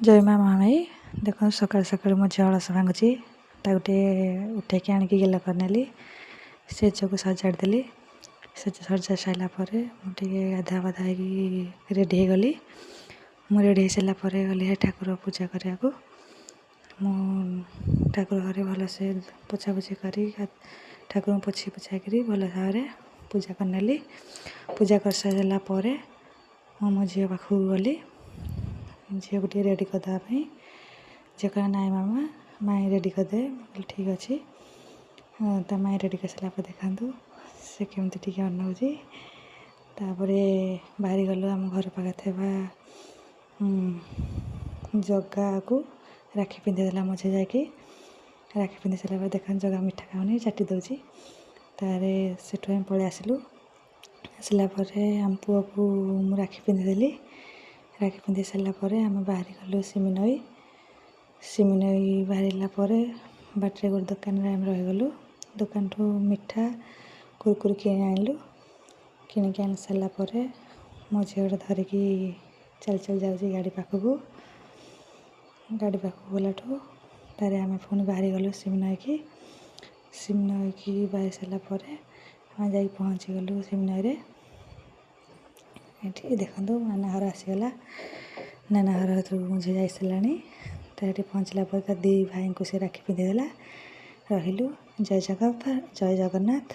ଜୟ ମା ମହାମାୟୀ। ଦେଖନ୍ତୁ, ସକାଳୁ ସକାଳୁ ମୋ ଝିଅ ଅଳସ ଭାଙ୍ଗୁଛି। ତାକୁ ଟିକେ ଉଠେଇକି ଆଣିକି ଗେଲ କରିନେଲି, ସେଜକୁ ସଜାଡ଼ି ଦେଲି। ସେଜ ସଜା ସାରିଲା ପରେ ମୁଁ ଟିକେ ଗାଧୁଆ ପାଧୁଆ ହେଇକି ରେଡ଼ି ହେଇଗଲି। ମୁଁ ରେଡ଼ି ହେଇସାରିଲା ପରେ ଗଲି ଠାକୁର ପୂଜା କରିବାକୁ। ମୁଁ ଠାକୁର ଘରେ ଭଲସେ ପୋଛାପୋଛି କରି, ଠାକୁରଙ୍କୁ ପୋଛି ପୋଛାକିରି ଭଲ ଭାବରେ ପୂଜା କରିନେଲି। ପୂଜା କରିସାରିଲା ପରେ ମୁଁ ମୋ ଝିଅ ପାଖକୁ ଗଲି, ଝିଅକୁ ଟିକେ ରେଡ଼ି କରିଦେବା ପାଇଁ। ଝିଅ କହିଲା, "ନାଇଁ ମାମା, ମାଇଁ ରେଡ଼ି କରିଦେବେ।" ମୁଁ କହିଲି, "ଠିକ୍ ଅଛି।" ତା ମାଇଁ ରେଡ଼ି କରିସାରିଲା ପରେ ଦେଖନ୍ତୁ, ସେ କେମିତି ଟିକେ ଅନଉଛି। ତାପରେ ବାହାରି ଗଲୁ ଆମ ଘର ପାଖରେ ଥିବା ଜଗାକୁ ରାକ୍ଷୀ ପିନ୍ଧେଇ ଦେଲା ମୋ ଝିଅ ଯାଇକି। ରାକ୍ଷୀ ପିନ୍ଧେଇ ସାରିଲା ପରେ ଦେଖନ୍ତୁ, ଜଗା ମିଠା ଖାଉନି, ଚାଟି ଦେଉଛି। ତାପରେ ସେଠୁ ଆମେ ପଳେଇ ଆସିଲୁ। ଆସିଲା ପରେ ଆମ ପୁଅକୁ ମୁଁ ରାକ୍ଷୀ ପିନ୍ଧେଇଦେଲି। ରାକ୍ଷୀ ପିନ୍ଧେଇ ସାରିଲା ପରେ ଆମେ ବାହାରି ଗଲୁ ସିମିନଈ। ସିମିନଈ ବାହାରିଲା ପରେ ବାଟରେ ଗୋଟେ ଦୋକାନରେ ଆମେ ରହିଗଲୁ। ଦୋକାନଠୁ ମିଠା, କୁରକୁରି କିଣି ଆଣିଲୁ। କିଣିକି ଆଣି ସାରିଲା ପରେ ମୋ ଝିଅଟା ଧରିକି ଚାଲି ଚାଲି ଯାଉଛି ଗାଡ଼ି ପାଖକୁ। ଗାଡ଼ି ପାଖକୁ ଗଲାଠୁ ତାରେ ଆମେ ପୁଣି ବାହାରି ଗଲୁ ସିମିନଈକି। ସିମିନଈକି ବାହାରି ସାରିଲା ପରେ ଆମେ ଯାଇକି ପହଞ୍ଚିଗଲୁ ସିମିନଈରେ। ଏଠି ଦେଖନ୍ତୁ, ନାନା ଘର ଆସିଗଲା। ନାନା ଘର ମୋ ଝିଅ ଯାଇସାରିଲାଣି। ତ ଏଠି ପହଞ୍ଚିଲା ପରେ ତା ଦୁଇ ଭାଇଙ୍କୁ ସେ ରାକ୍ଷୀ ପିନ୍ଧେଇ ଦେଲା। ରହିଲୁ। ଜୟ ଜଗନ୍ନାଥ, ଜୟ ଜଗନ୍ନାଥ।